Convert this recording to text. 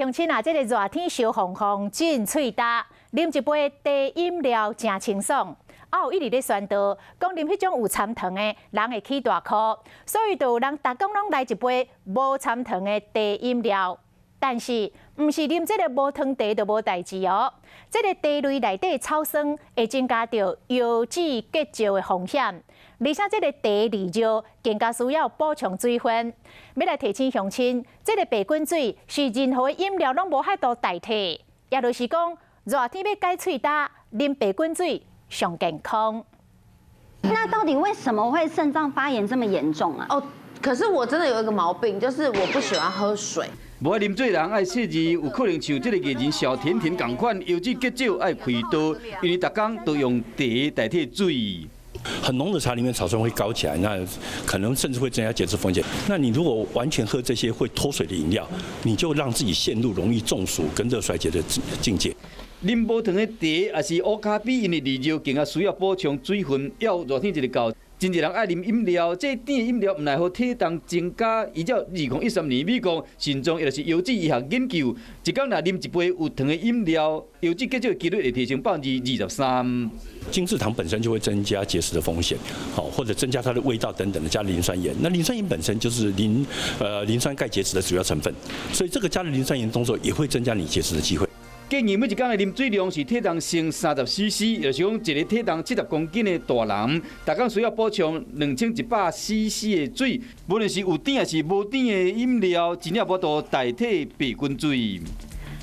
鄉親啊，這个熱天燒烘烘真喙焦，啉一杯茶飲料誠清爽。啊，有一直咧宣導，講啉彼種有摻糖的，人會起大箍，所以就有人逐工攏來一杯無摻糖的茶飲料。但是，毋是啉這个無糖茶就無代誌哦。這个茶類內底草酸會增加著腰子結石的風險，而且這个茶利尿更加需要補充水分。欲來提醒鄉親，這个白滾水是任何飲料攏無法度代替，也就是講，熱天欲解喙焦，啉白滾水上健康。那到底為什麼會腎臟發炎這麼嚴重啊？哦，可是我真的有一個毛病，就是我不喜歡喝水。無愛啉水人愛設置有可能像這个藝人蕭甜甜仝款，腰子結石愛開刀，因為逐工都用茶代替水。很濃的茶裡面草酸會高起來，那可能甚至會增加結石風險。那你如果完全喝這些會脫水的飲料，你就讓自己陷入容易中暑跟熱衰竭的境界。啉無糖的茶，抑是烏咖啡，因為利尿更加需要補充水分。猶熱天一日到，真濟人愛啉飲料，這甜飲料毋但予體重增加。依照2013年美國腎臟抑就是腰子醫學研究，一工若啉一杯有糖的飲料，腰子結石的幾率會提升23%。精製糖本身就會增加結石的風險，好或者增加它的味道等等的，加磷酸鹽。那磷酸鹽本身就是磷酸鈣結石的主要成分，所以這個加了磷酸鹽動作也會增加你結石的機會。建議每一工的啉水量是體重乘30 cc，就是講一个體重70公斤的大人，逐工需要補充2100 cc 的水。無論是有甜抑是無甜的飲料，真正無法度代替白滾水。